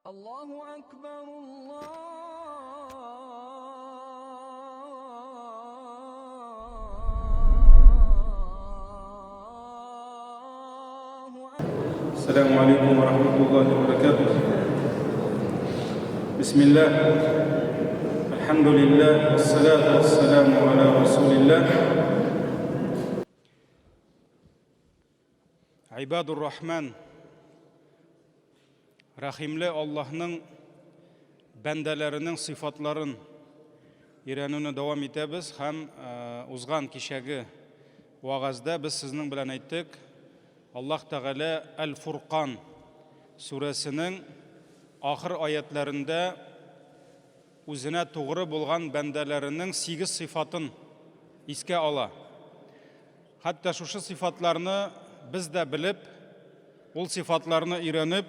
Аллаһу әкбәр, Аллаһу әкбәр. Ассаламу алейкум ва рахматуллахи ва баракатух. Бисмиллах. Альхамдулиллах, вассалату вассаламу аля расулиллах. Гыйбадур Рахман, рәхимле Аллаһның бәндәләренең сыйфатларын өйрәнүне дәвам итәбез һәм э, узган кичәге вәгазьдә без сезнең белән әйттек, Аллаһ Тәгалә Әл-Фуркан сүрәсенең ахыр аятләрендә үзенә тугры булган бәндәләренең сигез сыйфатын искә ала. Хәтта шушы сыйфатларны без дә белеп, ул сыйфатларны өйрәнеп,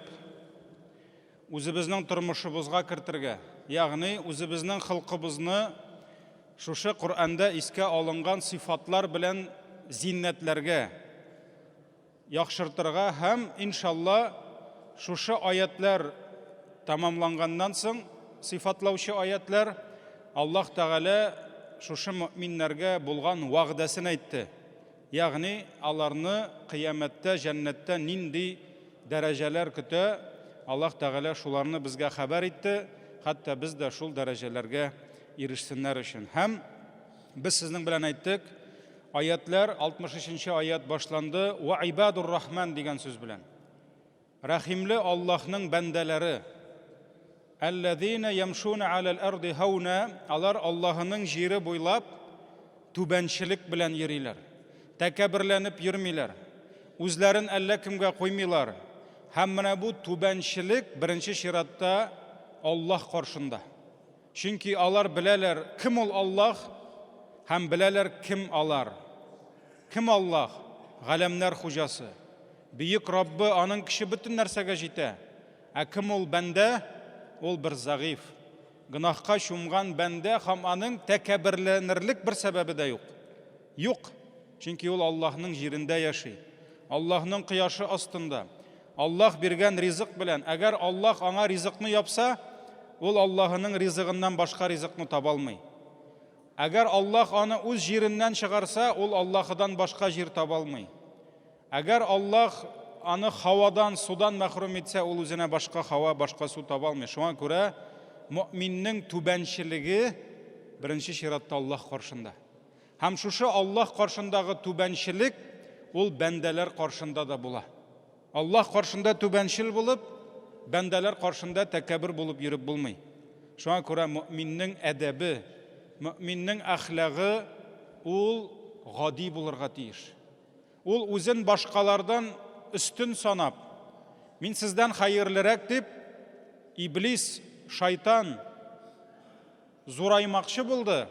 үзебезнең тормышыбызга кертергә, ягъни үзебезнең холкыбызны шушы Коръәндә искә алынган сыйфатлар белән зиннәтләргә, яхшыртырга һәм, иншалла, шушы аятьләр тәмамланганнан соң, сыйфатлаучы аятьләр, Аллаһ Тәгалә шушы мөэминнәргә булган вәгъдәсен әйтте. Ягъни, аларны кыямәттә, җәннәттә нинди дәрәҗәләр көтә, Аллаһ Тәгалә шуларны безгә хәбәр итте, хәтта без дә шул дәрәҗәләргә ирешсеннәр өчен. Һәм без сезнең белән әйттек, Аятьләр, 63 нче аять башланды, Вә ибадур рахман дигән сүз белән. Рәхимле Аллаһның бәндәләре. Әлләзина ямшуна аләл арди хауна, алар Аллаһының җире буйлап түбәнчелек белән йөриләр. Тәкәбберләнеп йөрмиләр. Үзләрен әллә кемгә куймыйлар. Һәм менә бу түбәнчелек беренче чиратта Аллаһ каршында. Чөнки алар беләләр, кем ул Аллаһ, һәм беләләр, кем алар. Кем Аллаһ? Галәмнәр хуҗасы. Бөек Раббы, аның көче бөтен нәрсәгә җитә. Ә кем ул бәндә? Ул бер зәгыйфь, гөнаһка чумган бәндә һәм аның тәкәбберләнерлек бер сәбәбе дә юк. Юк! Чөнки ул Аллаһның җирендә яши. Аллаһның кояшы астында. Аллаһ биргән ризык белән. Әгәр Аллаһ аңа ризыкны япса, ул Аллаһының ризыгыннан башка ризыкны таба алмый. Әгәр Аллаһ аны үз җиреннән чыгарса, ул Аллаһыдан башка җир таба алмый. Әгәр Аллаһ аны һавадан, судан мәхрүм итсә, ул үзенә башка һава, башка су таба алмый. Шуңа күрә мөэминнең түбәнчелеге беренче чиратта Аллаһ каршында. Һәм шушы Аллаһ каршындагы түбәнчелек ул бәндәләр каршында да була. Аллаһ каршында түбәнчел булып, бәндәләр каршында тәкәббер булып йөреп булмый. Шуңа күрә мөэминнең әдәбе, мөэминнең әхлагы ул гади булырга тиеш. Ул үзен башкалардан өстен санап, мин сездән хәерлерәк дип, иблис, шайтан зураймакчы булды,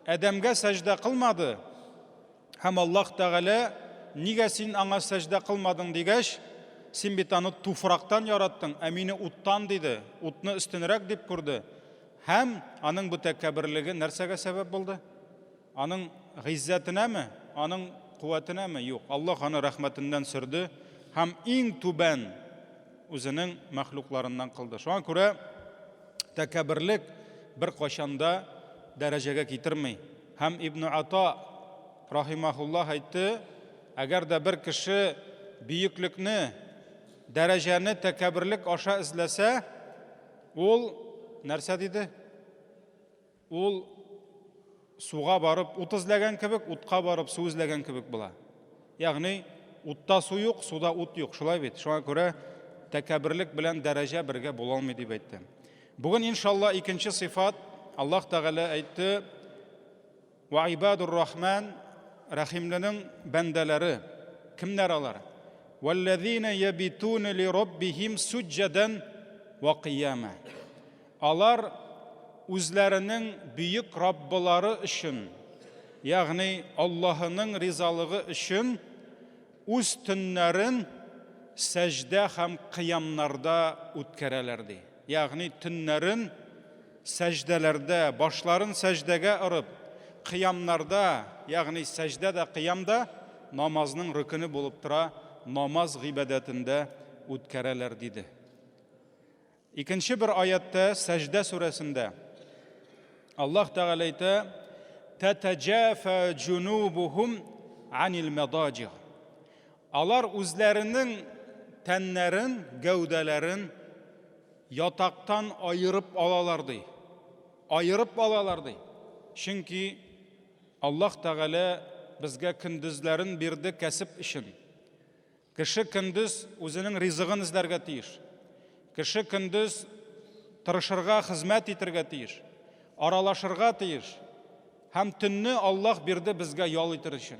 Адәмгә сәҗдә кылмады һәм Аллаһ Тәгалә, нигә син аңа сәҗдә кылмадың дигәч, син бит аны туфрактан яраттың, ә мине уттан диде, утны өстенрәк дип күрде. Һәм аның бу тәкәбберлеге нәрсәгә сәбәп булды? Аның гыйззәтенәме, аның куәтенәме? Юк. Аллаһ аны рәхмәтеннән сөрде һәм иң түбән үзенең мәхлукларыннан кылды. Шуңа күрә тәкәбберлек беркайчан да дәрәҗәгә китерми. Һәм Ибн Ата рахимахуллаһ әйтте, әгәр дә бер кеше бөеклекне, дәрәҗәне тәкәбберлек аша эзләсә, ул нәрсә диде? Ул суга барып ут эзләгән кебек, утка барып су эзләгән кебек була. Ягъни утта су юк, суда ут юк. Шулай бит. Шуңа күрә тәкәбберлек белән дәрәҗә бергә була алмый дип әйтте. Бүген иншалла икенче сыйфат Аллаһ Тәгалә әйтте: "Ва ибадур рахман" Рәхимленең бәндәләре. Кемнәр алар? Валлазина ябитуна ли раббихим суджадан ва кыяма. Алар үзләренең бөек Раббылары өчен, ягъни Аллаһының ризалыгы өчен үз төннәрен сәҗдә һәм кыямнарда үткәрәләр, ди. Ягъни төннәрен сәҗдәләрдә, башларын сәҗдәгә орып, кыямнарда, ягъни сәҗдә дә, кыям да намазның рөкене булып тора, намаз гыйбадәтендә үткәрәләр, диде. Икенче бер аятта, Сәҗдә сүрәсендә Аллаһ Тәгалә әйтә: "Татаҗафа җунубухум анил мадаҗи". Алар үзләренең тәннәрен, гәүдәләрен ятактан аерып алалар ди. Аерып алалар ди. Чөнки Аллаһ Тәгалә безгә көндезләрен бирде кәсеп өчен. Кеше көндез үзенең ризыгын эзләргә тиеш. Кеше көндез тырышырга, хезмәт итергә тиеш. Аралашырга тиеш. Һәм төнне Аллаһ бирде безгә ял итер өчен.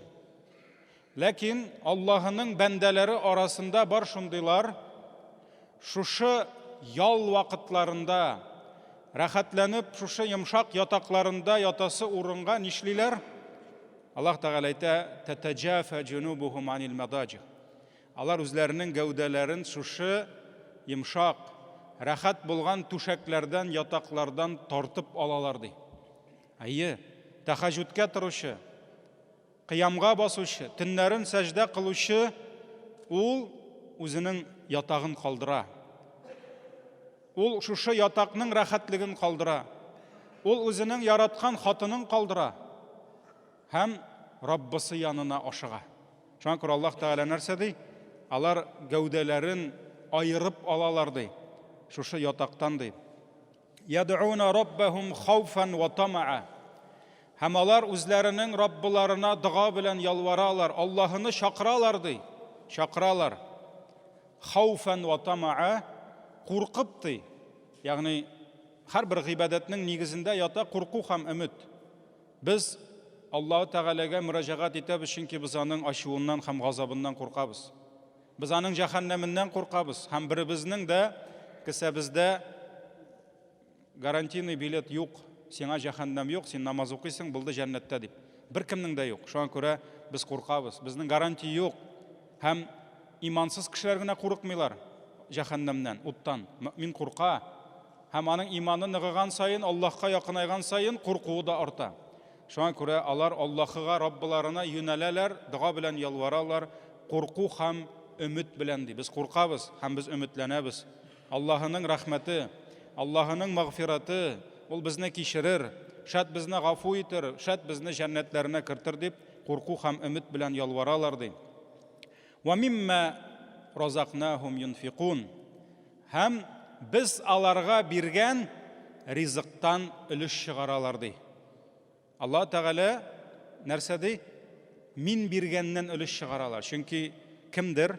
Ләкин Аллаһының бәндәләре арасында бар шундыйлар, шушы ял вакытларында рәхәтләнеп шушы йомшак ятакларында ятасы урынга нишлиләр? Аллаһ Тәгалә әйтә, Тәтәҗафа җунубухум анил мадаҗи. Алар үзләренең гәүдәләрен шушы йомшак, рәхәт булган түшәкләрдән, ятаклардан тартып алалар, ди. Әйе, тәхәҗүдкә торучы, кыямга басучы, төннәрен сәҗдә кылучы ул үзенең ятагын калдыра. Ул шушы ятакның рәхәтлеген калдыра. Ул үзенең яраткан хатынын калдыра һәм Раббысы янына ашыга. Шуңа күрә Аллаһ Тәгалә нәрсә ди? Алар гәүдәләрен аерып алалар ди. Шушы ятактан ди. Яд'уна раббахум хауфан ва тамаа. Һәм алар үзләренең Раббыларына дога белән ялваралар, Аллаһыны чакыралар ди. Чакыралар. Хауфан ва тамаа, куркып ди. Ягъни һәрбер гыйбадәтнең нигезендә ята курку һәм өмет. Без Аллаһу Тәгаләгә мөрәҗәгать итәбез, чөнки без аның ачуыннан һәм газабыннан куркабыз. Без аның җәһәннәменнән куркабыз һәм беребезнең дә кесәбездә Гарантийный билет юк, сиңа җәһәннәм юк, син намаз укыйсың, булды җәннәттә дип. Беркемнең дә юк. Шуңа күрә без куркабыз. Безнең гарантия юк. Һәм имансыз кешеләр генә курыкмыйлар җәһәннәмнән, уттан. Мөэмин курка. Һәм аның иманы ныгыган саен, Аллаһка якынайган саен куркуы да арта. Шуңа күрә алар Аллаһыга, Раббыларына юнәләләр, дога белән ялваралар, курку һәм өмет белән ди. Без куркабыз һәм без өметләнәбез. Аллаһының рәхмәте, Аллаһының мәгъфирәте, Ул безне кичерер, шәт безне гафу итер, шәт безне җәннәтләренә кертер дип курку һәм өмет белән ялваралар, ди. Вә миммә разакнахум юнфикун. Һәм без аларга биргән ризыктан өлеш чыгаралар, ди. Аллаһ Тәгалә нәрсә ди? Мин биргәннән өлеш чыгаралар. Чөнки кемдер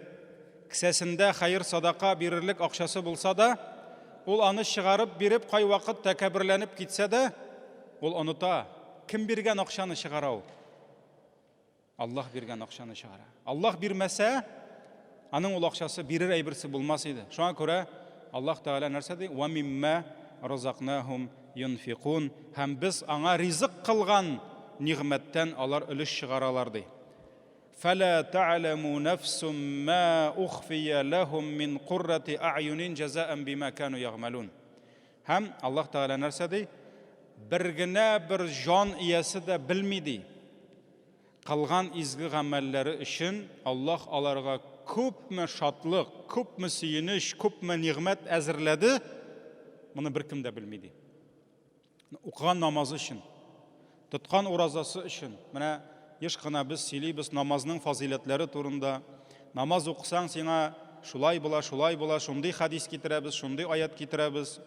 кесәсендә хәер садака бирерлек акчасы булса да, ул аны чыгарып биреп, кайвакыт тәкәбберләнеп китсә дә, ул оныта. Кем биргән акчаны чыгара ул? Аллаһ биргән акчаны чыгара. Аллаһ бирмәсә, аның ул акчасы бирер әйберсе булмас иде. Шуңа күрә Аллаһ Тәгалә нәрсә ди? Ва мимма разакнахум юнфикун. Һәм без аңа ризык кылган нигъмәттән алар өлеш чыгаралар ди. Фәлә та'ламу нафсум ма ухфия лахум мин куррати а'юнин җазаан бима кану ягъмалун. Һәм Аллаһ Тәгалә нәрсә ди? Бер генә бер җан иясе дә белми ди. Кылган изге гамәлләре өчен Аллаһ аларга күпме шатлык, күпме сөенеч, күпме нигъмәт әзерләде, моны беркем дә белми ди. Укыган намазы өчен, тоткан уразасы өчен. Менә еш кына без сөйлибез намазның фазыйләтләре турында. Намаз укысаң, сиңа шулай була, шулай була, шундый хәдис китерәбез, шундый аят китерәбез.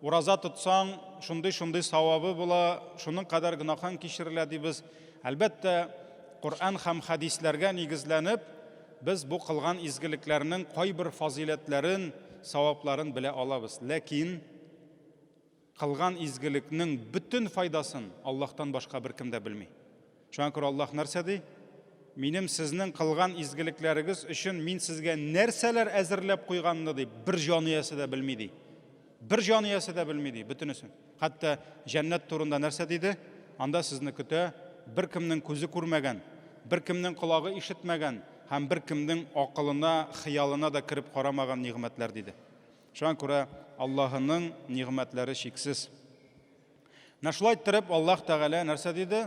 Ураза тотсаң, шундый-шундый савабы була, шуның кадәр гөнаһың кичерелә дибез. Әлбәттә, Коръән һәм хәдисләргә нигезләнеп, без бу кылган изгелекләрнең кайбер фазыйләтләрен, савапларын белә алабыз. Ләкин кылган изгелекнең бөтен файдасын Аллаһтан башка беркем дә белми. Шуңа күрә Аллаһ нәрсә ди? Минем сезнең кылган изгелекләрегез өчен мин сезгә нәрсәләр әзерләп куйганны ди, бер җан иясе дә белми ди. Бер җан иясе дә белми ди, бөтенесен. Хәтта җәннәт турында нәрсә диде? Анда сезне көтә беркемнең күзе күрмәгән, беркемнең колагы ишетмәгән һәм беркемнең акылына, хыялына да кереп карамаган нигъмәтләр диде. Шуңа күрә Аллаһының нигъмәтләре чиксез. Менә шулай иттереп Аллаһ Тәгалә нәрсә диде?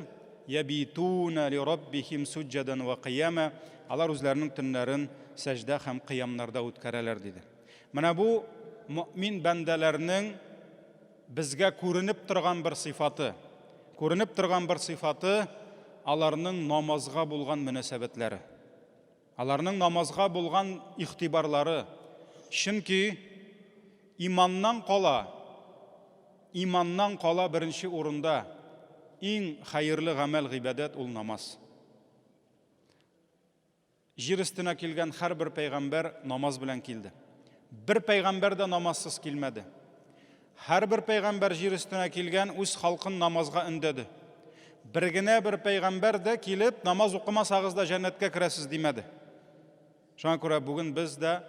Ябитуна ли раббихим суджадан ва кыяма. Алар үзләренең төннәрен сәҗдә һәм кыямнарда үткәрәләр диде. Менә бу мөэмин бәндәләрнең безгә күренеп торган бер сыйфаты. Күренеп торган бер сыйфаты, аларның намазга булган мөнәсәбәтләре. Аларның намазга булган игътибарлары. Чөнки иманнан кала, иманнан кала беренче урында иң хәерле гамәл гыйбадәт ул намаз. Җир өстенә килгән һәрбер пәйгамбәр намаз белән килде. Бер пәйгамбәр дә намазсыз килмәде. Һәрбер пәйгамбәр җир өстенә килгән үз халкын намазга өндәде. Бер генә бер пәйгамбәр дә килеп, намаз укымасагыз да җәннәткә керәсез димәде. Шуңа күрә бүген без дә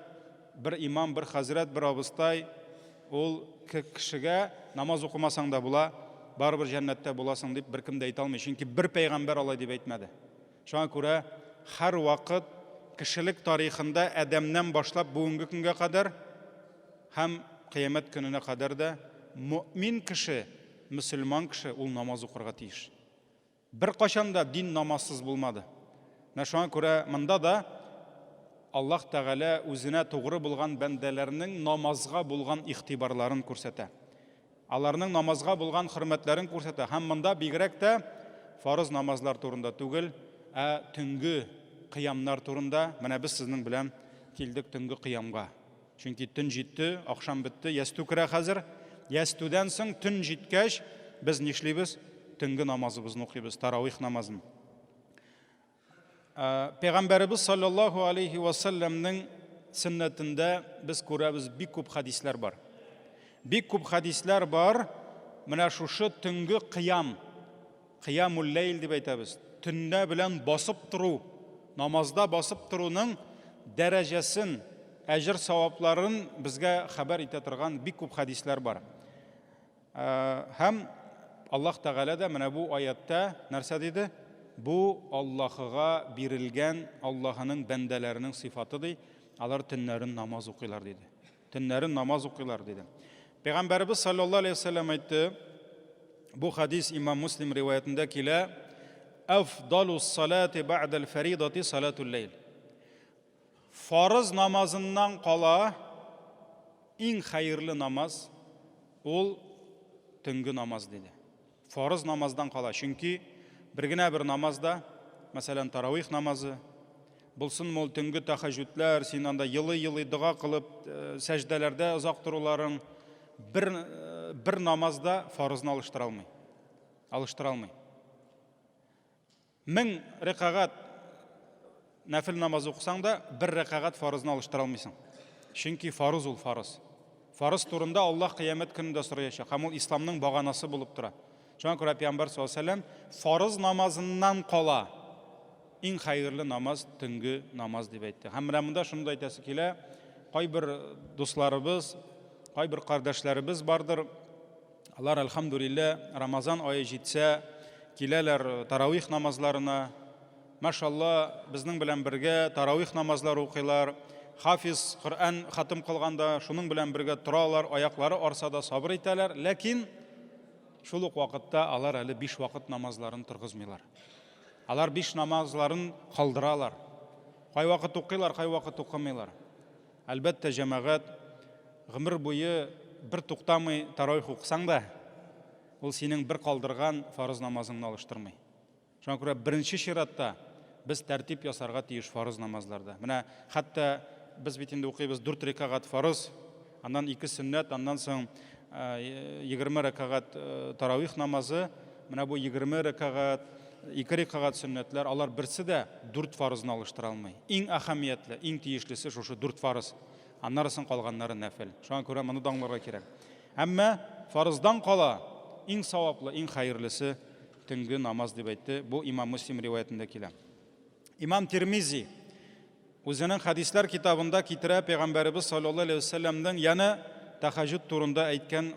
бер имам, бер хәзрәт, бер абыстай ул кешегә намаз укымасаң да була, барыбер җәннәттә буласың дип беркем дә әйтә алмый. Чөнки бер пәйгамбәр алай дип әйтмәде. Шуңа күрә һәрвакыт кешелек тарихында Адәмнән башлап бүгенге көнгә кадәр һәм кыямәт көненә кадәр дә мөэмин кеше, мөселман кеше ул намаз укырга тиеш. Беркайчан да дин намазсыз булмады. Менә шуңа күрә монда да Аллаһ Тәгалә үзенә тугры булган бәндәләрнең намазга булган игътибарларын күрсәтә. Аларның намазга булган хөрмәтләрен күрсәтә. Һәм монда бигрәк тә фарыз намазлар турында түгел, ә төнге кыямнар турында. Менә без сезнең белән килдек төнге кыямга. Чөнки төн җитте, ахшам бетте, ястү керә хәзер. Ястүдән соң төн җиткәч, без нишлибез? Төнге намазыбызны укыйбыз, таравих намазын. Пәйгамбәребез саллаллаһу алейхи ва саллямның сөннәтендә без күрәбез бик күп хәдисләр бар. Бик күп хәдисләр бар. Менә шушы төнге кыям, кыямул ләйл дип әйтәбез. Төнлә белән басып тору, намазда басып торуның дәрәҗәсен, әҗер савапларын безгә хәбәр итә торган бик күп хәдисләр бар. Һәм Аллаһ Тәгалә дә менә бу аятта нәрсә диде? Бу Аллаһыга бирелгән Аллаһының бәндәләренең сыйфаты ди. Алар төннәрен намаз укыйлар диде. Төннәрен намаз укыйлар диде. Пәйгамбәребез саллаллаһу алейһи вәсәлләм әйтте, бу хадис имам Муслим риваятендә килә, Афдалус салати бa'дал фаридати салатул ләйл. Фарыз намазыннан кала иң хәерле намаз ул төнге намаз диде. Фарыз намаздан кала, чөнки бер генә бер намаз да, мәсәлән, таравих намазы, булсынмы ул төнге тәхәҗүдләр, син анда елый-елый дога кылып, э, сәҗдәләрдә озак торуларың, бер, э, бер намаз да фарызны алыштыра алмый. Алыштыра алмый. 1000 рәкәгать нәфел намазы укысаң да, бер рәкәгать фарызны алыштыра алмыйсың. Чөнки фарыз ул фарыз. Фарыз турында Аллаһ кыямәт көнендә сораячак һәм ул исламның баганасы булып тора. Шуңа күрә Пәйгамбәр саллаллаһу алейһи вәсәлләм фарыз намазыннан кала иң хәерле намаз төнге намаз дип әйтте. Һәм менә монда шуны да әйтәсе килә, кайбер дусларыбыз, кайбер кардәшләребез бардыр, Алар, әлхәмдүлиллә, Рамазан ае җитсә, киләләр таравих намазларына. Машалла, безнең белән бергә таравих намазлары укыйлар. Хафиз Коръән хатым кылганда шуның белән бергә торалар, аяклары арса да сабыр итәләр. Ләкин шул ук вакытта алар әле биш вакыт намазларын торгызмыйлар. Алар биш намазларын калдыралар. Кайвакыт укыйлар, кайвакыт укымыйлар. Әлбәттә, җәмәгать, гомер буе бер туктамый таравих укысаң да, ул синең бер калдырган фарыз намазыңны алыштырмый. Шуңа күрә беренче чиратта без тәртип ясарга тиеш фарыз намазларда. Менә хәтта без бит инде укыйбыз дүрт рәкәгать фарыз, аннан ике сөннәт, аннан соң 20 рәкәгать таравих намазы. Менә бу 20 рәкәгать, ике рәкәгать сөннәтләр, алар берсе дә дүрт фарызны алыштыра алмый. Иң әһәмиятле, иң тиешлесе шушы дүрт фарыз. Аннары соң калганнары нәфел. Шуңа күрә моны да аңларга кирәк. Әмма фарыздан кала иң саваплы, иң хәерлесе төнге намаз дип әйтте. Бу Имам Муслим риваятендә килә. Имам Тирмизи үзенең хәдисләр китабында китерә Пәйгамбәребез саллаллаһу алейһи вәсәлләмнең янә тәхәҗҗүд турында әйткән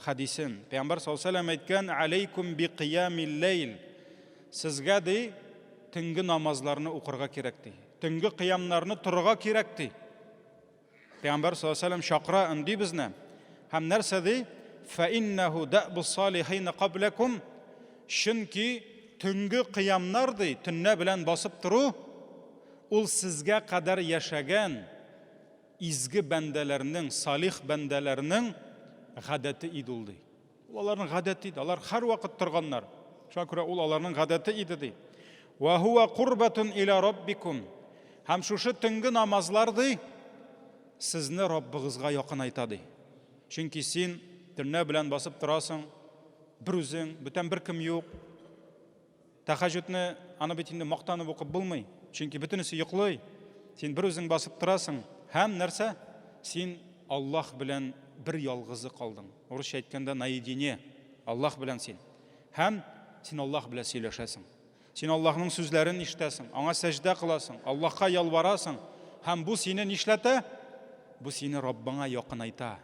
хәдисен. Пәйгамбәр саллаллаһу алейһи вәсәлләм әйткән: "Алейкум би кыямил ләйл." Сезгә ди төнге намазларны укырга кирәк ди. Төнге кыямнарны торырга кирәк ди. Пәйгамбәр саллаллаһу алейһи вәсәлләм чакыра, өнди безне. Һәм нәрсә ди? Фә иннәһу дәбус салихин кабләкум. Чөнки төнге кыямнар ди, төнлә белән басып тору, ул сезгә кадәр яшәгән. изге бәндәләрнең, салих бәндәләрнең гадәте иде ул, ди. Ул аларның гадәте иде. Алар һәрвакыт торганнар. Шуңа күрә ул аларның гадәте иде, ди. Ва хуа курбатун иля раббикум. Һәм шушы төнге намазлар, ди, сезне Раббыгызга якынайта, ди. Чөнки син төнлә белән басып торасың, бер үзең, бүтән беркем юк. Тәхәҗүдне аны бит инде мактанып укып булмый, чөнки бөтенесе йоклый. Син бер үзең басып торасың һәм нәрсә? Син Аллаһ белән бер ялгызы калдың. Урысча әйткәндә, наедине. Аллаһ белән син. Һәм син Аллаһ белән сөйләшәсең. Син Аллаһның сүзләрен ишетәсең, аңа сәҗдә кыласың, Аллаһка ялварасың. Һәм бу сине нишләтә? Бу сине Раббыңа якынайта.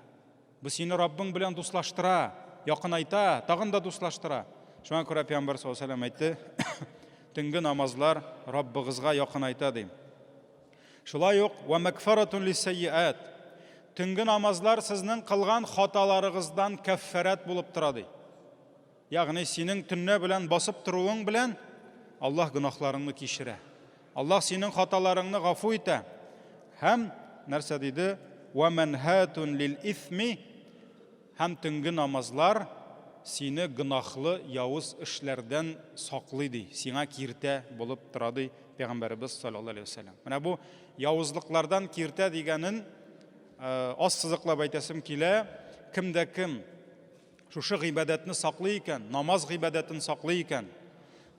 Бу сине Раббың белән дуслаштыра, якынайта, тагын да дуслаштыра. Шуңа күрә Пәйгамбәр саллаллаһу алейһи ва әйтте, төнге намазлар Раббыгызга якынайта ди. Шулай ук ва мәгфаратун лиссайиат. Төнге намазлар сезнең кылган хаталарыгыздан кәффәрәт булып тора ди. Ягъни синең төнлә белән басып торуың белән Аллаһ гөнаһларыңны кичерә. Аллаһ синең хаталарыңны гафу итә. Һәм нәрсә диде? Ва манхатун лил исми һәм төнге намазлар сине гөнаһлы явыз эшләрдән саклый ди, сиңа киртә булып тора ди Пәйгамбәребез саллаллаһу алейһи вәсәлләм. Менә бу явызлыклардан киртә дигәнен э, аз сызыклап әйтәсем килә. Кем дә кем Шушы гыйбадәтне саклый икән, намаз гыйбадәтен саклый икән,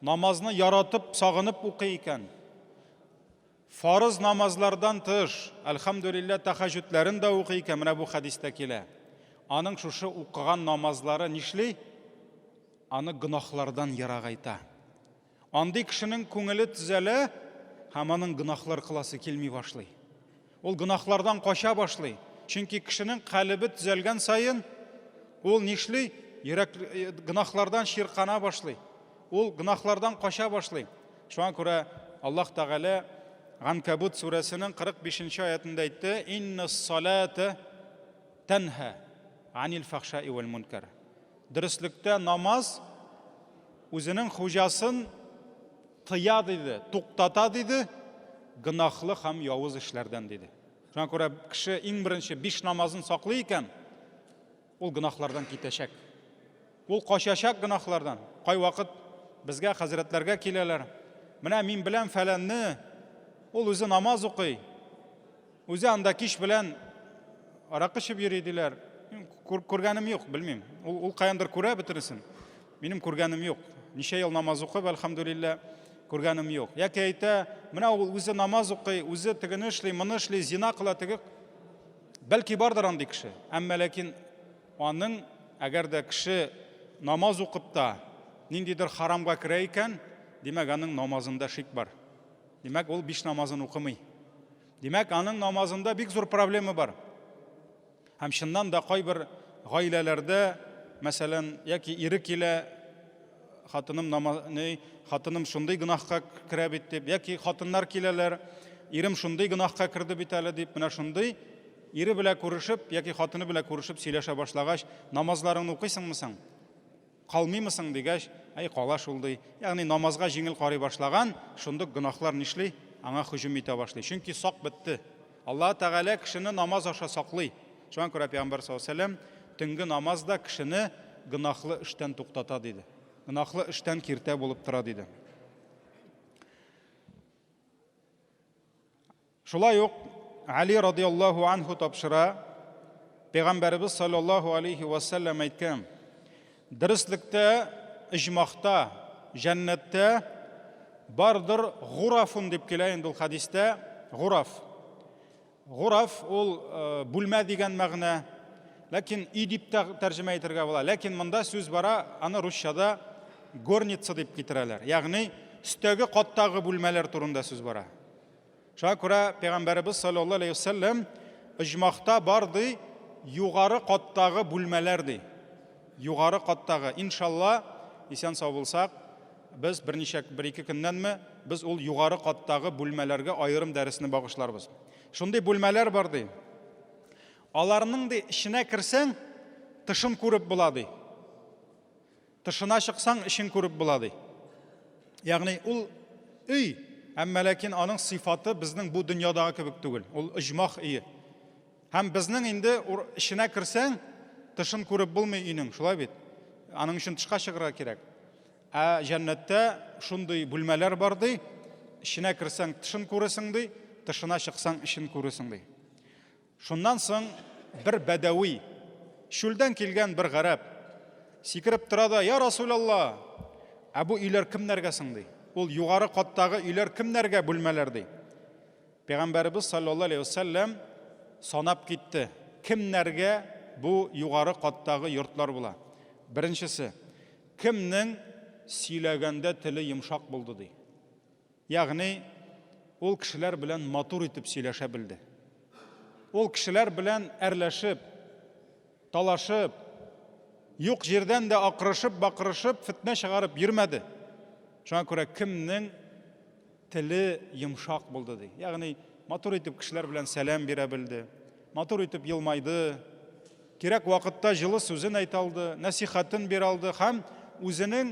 намазны яратып, сагынып укый икән, фарыз намазлардан тыш, әлхәмдүлилләһ, тәхәҗүдләрен дә укый икән, менә бу хәдистә килә. Аның шушы укыган намазлары нишли? Аны гөнаһлардан ерагайта. Андый кешенең күңеле төзәлә һәм аның гөнаһлар кыласы килми башлый. Ул гөнаһлардан кача башлый. Чөнки кешенең калебе төзәлгән саен ул нишли? Йөрәк э, гөнаһлардан чиркана башлый. Ул гөнаһлардан кача башлый. Шуңа күрә Аллаһ Тәгалә Ганкабут сүрәсенең 45 нче аятында әйтте: "Иннас салата тәнһа анил фахшаи вәл мункар". Дөреслектә намаз үзенең хуҗасын тыя диде, туктата диде, гөнаһлы һәм явыз эшләрдән диде. Шуңа күрә кеше иң беренче биш намазын саклый икән, ул гөнаһлардан китәчәк. Ул качачак гөнаһлардан. Кайвакыт безгә хәзрәтләргә киләләр. Менә мин беләм фәләнне, ул үзе намаз укый. Үзе анда кич белән аракы эчеп йөри диләр. Күргәнем юк, белмим. Ул, ул каяндыр күрә бөтенесен. Минем күргәнем юк. Ничә ел намаз укып, әлхәмдүлиллә, күргәнем юк. Яки әйтә, менә ул үзе намаз укый, үзе тегене эшли, моны эшли, зина кыла, теге. Бәлки бардыр андый кеше. Әмма ләкин аның, әгәр дә кеше намаз укып та ниндидер харамга керә икән, димәк, аның намазында шик бар. Димәк, ул биш намазын укымый. Димәк, аның намазында бик зур проблема бар. Һәм чыннан да кайбер гаиләләрдә, мәсәлән, яки ире килә, хатыным намаз, ни, хатыным шундый гөнаһка керә бит дип, яки хатыннар киләләр, ирем шундый гөнаһка керде бит әле дип, менә шундый ире белән күрешеп яки хатыны белән күрешеп сөйләшә башлагач, намазларыңны укыйсыңмы соң? Калмыймы соң дигәч, әй, кала шул ди. Ягъни намазга җиңел карый башлаган, шундук гөнаһлар нишли? Аңа һөҗүм итә башлый. Чөнки сак бетте. Аллаһы Тәгалә кешене намаз аша саклый. Шуңа күрә Пәйгамбәр саллаллаһу алейһи ва сәлләм, төнге намаз да кешене гөнаһлы эштән туктата диде. Гөнаһлы эштән киртә булып тора диде. Шулай ук Али радиаллаһу анһу тапшыра, Пәйгамбәребез саллаллаһу алейхи ва сәлләм әйткән, Дөреслектә, иҗмахта, җәннәттә бардыр гурафун дип килә инде ул хәдистә, гураф. Гураф ул э, бүлмә дигән мәгънә, ләкин өй дип тә тәрҗемә итәргә була. Ләкин монда сүз бара, аны русчада горница дип китерәләр. Ягъни өстәге каттагы бүлмәләр турында сүз бара. Шуңа күрә Пәйгамбәребез саллаллаһу алейһи вәсәлләм оҗмахта бар ди, югары каттагы бүлмәләр ди. Югары каттагы. Иншалла, исән сау булсак, без берничә бер-ике көннәнме без ул югары каттагы бүлмәләргә аерым дәресне багышларбыз. Шундый бүлмәләр бар ди. Аларның ди эченә керсәң, тышын күреп була ди. Тышына чыксаң, эчен күреп була, ди. Ягъни ул өй, әмма ләкин аның сыйфаты безнең бу дөньядагы кебек түгел. Ул оҗмах өе. Һәм безнең инде эченә керсәң, тышын күреп булмый өйнең, шулай бит? Аның өчен тышка чыгарга кирәк. Ә җәннәттә шундый бүлмәләр бар ди, эченә керсәң тышын күрәсең ди, тышына чыксаң эчен күрәсең ди. Шуннан соң бер бәдәви, чүлдән килгән бер гарәп, сикереп тора да, Я Расулалла, ә бу өйләр кемнәргә соң ди? Ул югары каттагы өйләр кемнәргә бүлмәләр ди? Пәйгамбәребез саллаллаһу алейһи вәсәлләм санап китте, кемнәргә бу югары каттагы йортлар була. Беренчесе, кемнең сөйләгәндә теле йомшак булды ди. Ягъни ул кешеләр белән матур итеп сөйләшә белде. Ул кешеләр белән әрләшеп, талашып, юк җирдән дә акырышып, бакырышып, фетнә чыгарып йөрмәде. Шуңа күрә кемнең Теле йомшак булды, ди. Ягъни, матур итеп кешеләр белән сәлам бирә белде, матур итеп елмайды, кирәк вакытта җылы сүзен әйтә алды, нәсихәтен бирә алды һәм үзенең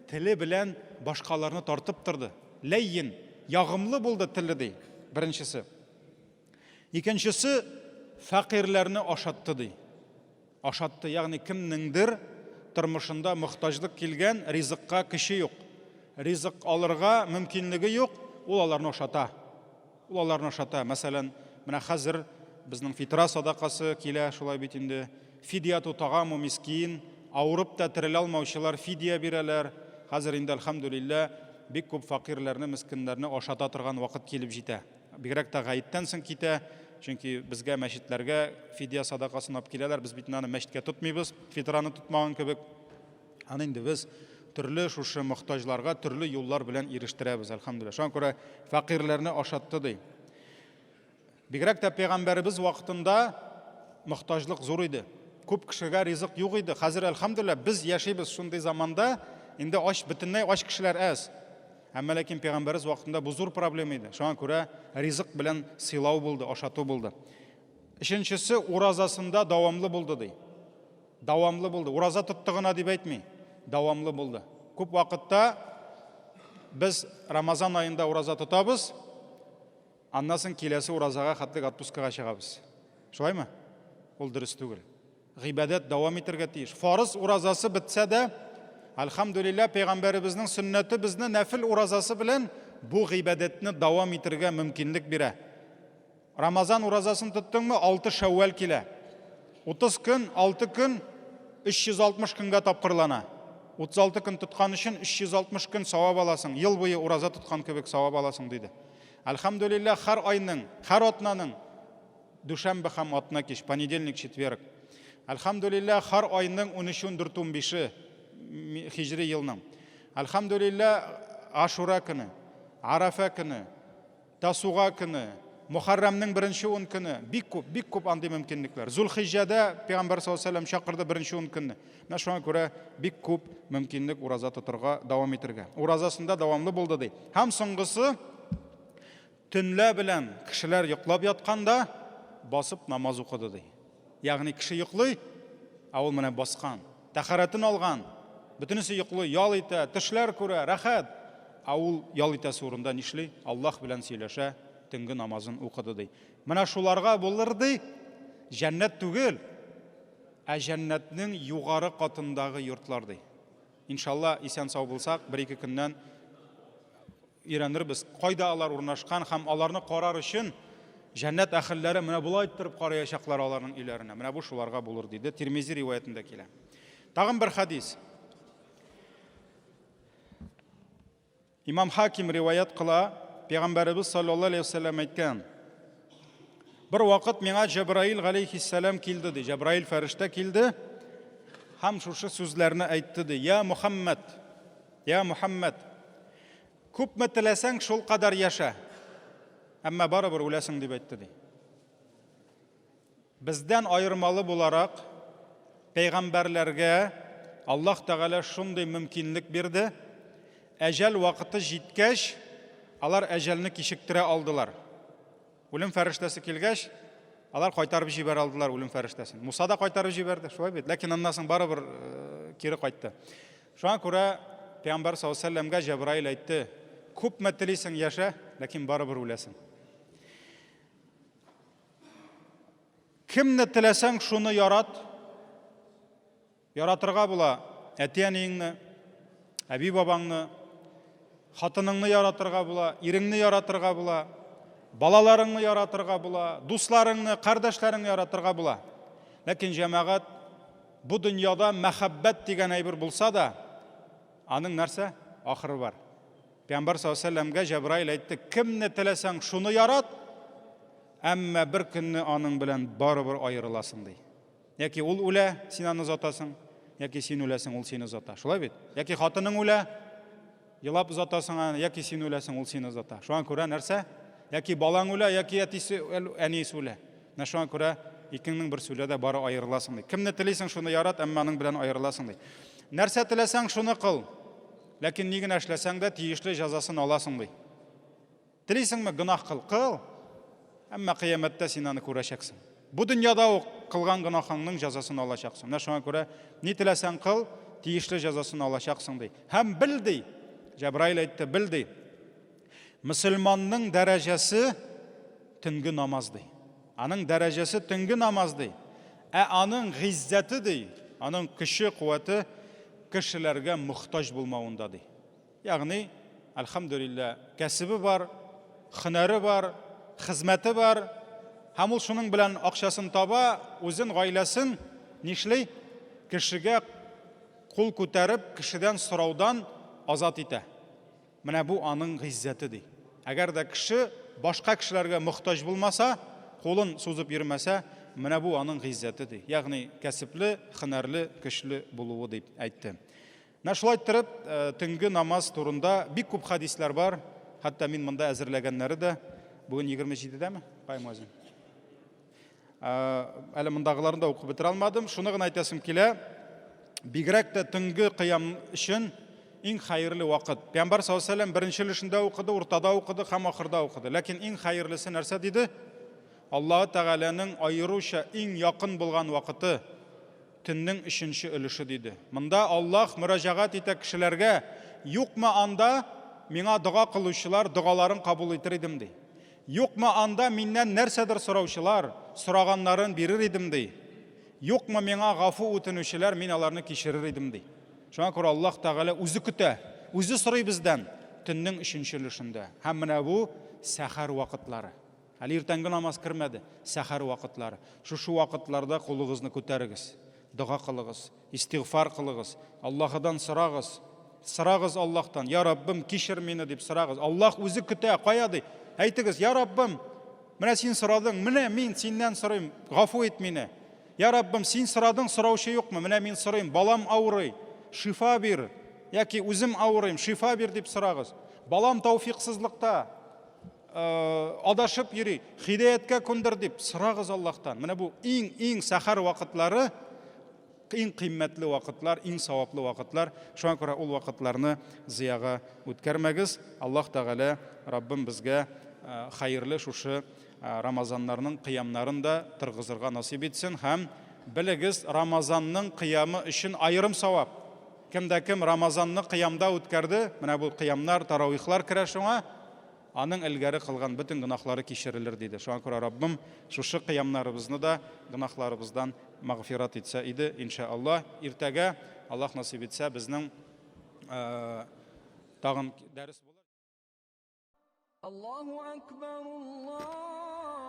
теле белән башкаларны тартып торды. Ләйен, ягымлы булды теле, ди, беренчесе. Икенчесе, фәкыйрьләрне ашатты, ди. Ашатты, ягъни кемнеңдер тормышында мохтаҗлык килгән, ризыкка көче юк, ризык алырга мөмкинлеге юк, ул аларны ашата. Ул аларны ашата. Мәсәлән, менә хәзер безнең фитра садакасы килә, шулай бит инде. Фидияту тагаму мискин, авырып та терелә алмаучылар фидия бирәләр. Хәзер инде, әлхәмдүлилләһ, бик күп фәкыйрьләрне, мескеннәрне ашата торган вакыт килеп җитә. Бигрәк тә гаеттән соң китә, чөнки безгә мәчетләргә фидия садакасын алып киләләр, без бит аны мәчеткә тотмыйбыз, фитраны тотмаган кебек. Аны инде без төрле шушы мохтаҗларга төрле юллар белән ирештерәбез, әлхәмдүлилләһ. Шуңа күрә фәкыйрьләрне ашатты ди. Бигрәк тә пәйгамбәребез вакытында мохтаҗлык зур иде. Күп кешегә ризык юк иде. Хәзер, әлхәмдүлилләһ, без яшибез шундый заманда, инде ач, бөтенләй ач кешеләр әз. Әмма ләкин пәйгамбәребез вакытында бу зур проблема иде. Шуңа күрә ризык белән сыйлау булды, ашату булды. Өченчесе уразасында дәвамлы булды ди. Дәвамлы булды. Ураза тотты гына дип әйтми. Дәвамлы булды. Күп вакытта без Рамазан аенда ураза тотабыз, аннан соң киләсе уразага хәтлек отпускага чыгабыз. Шулаймы? Ул дөрес түгел. Гыйбадәт дәвам итәргә тиеш. Фарыз уразасы бетсә дә, әлхәмдүлилләһ, пәйгамбәребезнең сөннәте безне нәфел уразасы белән бу гыйбадәтне дәвам итәргә мөмкинлек бирә. Рамазан уразасын тоттыңмы, 6 шәүвәл килә. 30 көн, 6 көн 360 көнгә тапкырлана. 36 көн тоткан өчен 360 көн савап аласың, ел буе ураза тоткан кебек савап аласың, диде. Әлхәмдүлилләһ, һәр айның, һәр атнаның Дүшәмбе һәм атна кич, понедельник, четверг. Әлхәмдүлилләһ, һәр айның 13, 14, 15-е хиҗри елның. Әлхәмдүлилләһ, Ашура көне, Арафа көне, Тасуга көне, Мөхәррәмнең беренче ун көне, бик күп, бик күп андый мөмкинлекләр. Зулхиҗҗәдә Пәйгамбәр саллаллаһу алейһи вәсәлләм чакырды беренче ун көнне. Менә шуңа күрә бик күп мөмкинлек ураза тотырга, дәвам итәргә. Уразасында дәвамлы булды ди. Һәм соңгысы Төнлә белән кешеләр йоклап ятканда, басып намаз укыды, ди. Ягъни кеше йоклый, ә ул менә баскан, тәһарәтен алган, бөтенесе йоклый, ял итә, төшләр күрә, рәхәт. Ә ул ял итәсе урында нишли? Аллаһ белән сөйләшә, төнге намазын укыды, ди. Менә шуларга булыр, ди, җәннәт түгел, ә җәннәтнең югары катындагы йортлар, ди. Иншалла, исән-сау булсак, бер-ике көннән өйрәнербез, кайда алар урнашкан һәм аларны карар өчен җәннәт әһелләре менә болай иттереп караячаклар аларның өйләренә. Менә бу шуларга булыр, диде. Тирмизи риваятендә килә. Тагын бер хадис. Имам Хаким риваят кыла, Пәйгамбәребез саллаллаһу алейһи вәсәлләм әйткән: Бер вакыт миңа Җәбраил галәйһиссәлам килде ди. Җәбраил фәрештә килде һәм шушы сүзләрне әйтте ди: Я Мухаммад, я Мухаммад, күпме теләсәң, шул кадәр яшә. Әмма барыбер үләсең, дип әйтте ди. Бездән аермалы буларак, пәйгамбәрләргә Аллаһ Тәгалә шундый мөмкинлек бирде, әҗәл вакыты җиткәч, алар әҗәлне кичектерә алдылар. Үлем фәрештәсе килгәч, алар кайтарып җибәрә алдылар үлем фәрештәсен. Муса да кайтарып җибәрде, шулай бит. Ләкин аннан соң барыбер э, кире кайтты. Шуңа күрә Пәйгамбәр саллаллаһу алейһи вәсәлләмгә Җәбраил әйтте: "Күпме телисең яшә, ләкин барыбер үләсең." Кемне теләсәң, шуны ярат. Яратырга була әти-әниеңне, әби-бабаңны, хатыныңны яратырга була, иреңне яратырга була, балаларыңны яратырга була, дусларыңны, кардәшләреңне яратырга була. Ләкин җәмәгать бу дөньяда мәхәббәт дигән әйбер булса да, аның нәрсә? Ахыры бар. Пәйгамбәр саллаллаһу алейһи вәсәлләмгә Җәбраил әйтте, кемне теләсәң, шуны ярат, әмма бер көнне аның белән барыбер аерыласың, ди. Яки ул үлә, син аны озатасың, яки син үләсең, ул сине озата. Шулай бит? Яки хатының үлә, елап озатасың аны, яки син үләсең, ул сине озата. Шуңа күрә нәрсә? Яки балаң үлә, яки әтисе, әнисе үлә. Менә шуңа күрә икеңнең берсе үлә дә бары аерыласың ди. Кемне телисең, шуны ярат, әмма аның белән аерыласың ди. Нәрсә теләсәң, шуны кыл. Ләкин ни генә эшләсәң дә, тиешле җәзасын аласың ди. Телисеңме, гөнаһ кыл, кыл. Әмма кыямәттә син аны күрәчәксең. Бу дөньяда ук кылган гөнаһыңның җәзасын алачаксың. Менә шуңа күрә ни теләсәң кыл, тиешле җәзасын алачаксың ди. Һәм бел ди. Җәбраил әйтте, бел ди. Мөселманның дәрәҗәсе төнге намаз ди. Аның дәрәҗәсе төнге намаз ди. Ә аның гыйззәте ди, аның көче, куәте кешеләргә мохтаҗ булмавында ди. Ягъни, әлхәмдүлилләһ, кәсебе бар, һөнәре бар, хезмәте бар, һәм ул шуның белән акчасын таба, үзен, гаиләсен нишли? Кешегә кул күтәреп, кешедән сораудан азат итә. Менә бу аның гыйззәте ди. Әгәр дә кеше башка кешеләргә мохтаҗ булмаса, кулын сузып йөрмәсә, менә бу аның гыйззәте ди. Ягъни кәсепле, һөнәрле, көчле булуы дип әйтте. Менә шулай иттереп, төнге намаз турында бик күп хәдисләр бар. Хәтта мин монда әзерләгәннәре дә бүген 27-дәме? Кай муазин? Әле мондагыларын да укып бетерә алмадым. Шуны гына әйтәсем килә. Бигрәк тә төнге кыям өчен иң хәерле вакыт. Пәйгамбәр саллаллаһу алейһи вәсәлләм беренче өлешендә укыды, уртада укыды һәм ахырда укыды. Ләкин иң хәерлесе нәрсә диде? Аллаһы Тәгаләнең аеруча иң якын булган вакыты төннең өченче өлеше диде. Монда Аллаһ мөрәҗәгать итә кешеләргә, юкмы анда миңа дога кылучылар, догаларын кабул итер идем ди. Юкмы анда миннән нәрсәдер сораучылар, сораганнарын бирер идем ди. Юкмы миңа гафу үтенүчеләр, мин аларны кичерер идем ди. Шуңа күрә Аллаһ Тәгалә үзе көтә, үзе сорый бездән төннең өченче өлешендә. Һәм менә бу сәхәр вакытлары. Әле иртәнге намаз кермәде, сәхәр вакытлары. Шушы вакытларда кулыгызны күтәрегез, дога кылыгыз, истигъфар кылыгыз, Аллаһыдан сорагыз. Сорагыз Аллаһтан, Я Раббым, кичер мине дип сорагыз. Аллаһ үзе көтә, кая ди? Әйтегез, Я Раббым, менә син сорадың, менә мин синнән сорыйм, гафу ит мине. Я Раббым, син сорадың, сораучы юкмы? Менә мин сорыйм, балам авырый, шифа бир. Яки үзем авырыйм, шифа бир дип сорагыз. Балам тауфиксызлыкта, адашып йөри, хидаяткә күндер дип сорагыз Аллаһтан. Менә бу иң-иң сәхәр вакытлары, иң кыйммәтле вакытлар, иң саваплы вакытлар. Шуңа күрә ул вакытларны зыяга үткәрмәгез. Аллаһ Тәгалә Раббым безгә хәерле шушы Рамазаннарның кыямнарын да торгызырга насыйп итсен һәм белегез, Рамазанның кыямы өчен аерым савап. Кем дә кем Рамазанны кыямда үткәрде, менә бу кыямнар, таравихлар керә шуңа, аның элгәре кылган бөтен гөнаһлары кичерелер, диде. Шуңа күрә Раббым шушы кыямнарыбызны да гөнаһларыбыздан мәгъфират итсә иде, иншааллаһ. Иртәгә, Аллаһ насыйп итсә, безнең тагын дәрес булыр. Аллаһу акбар, Аллаһу.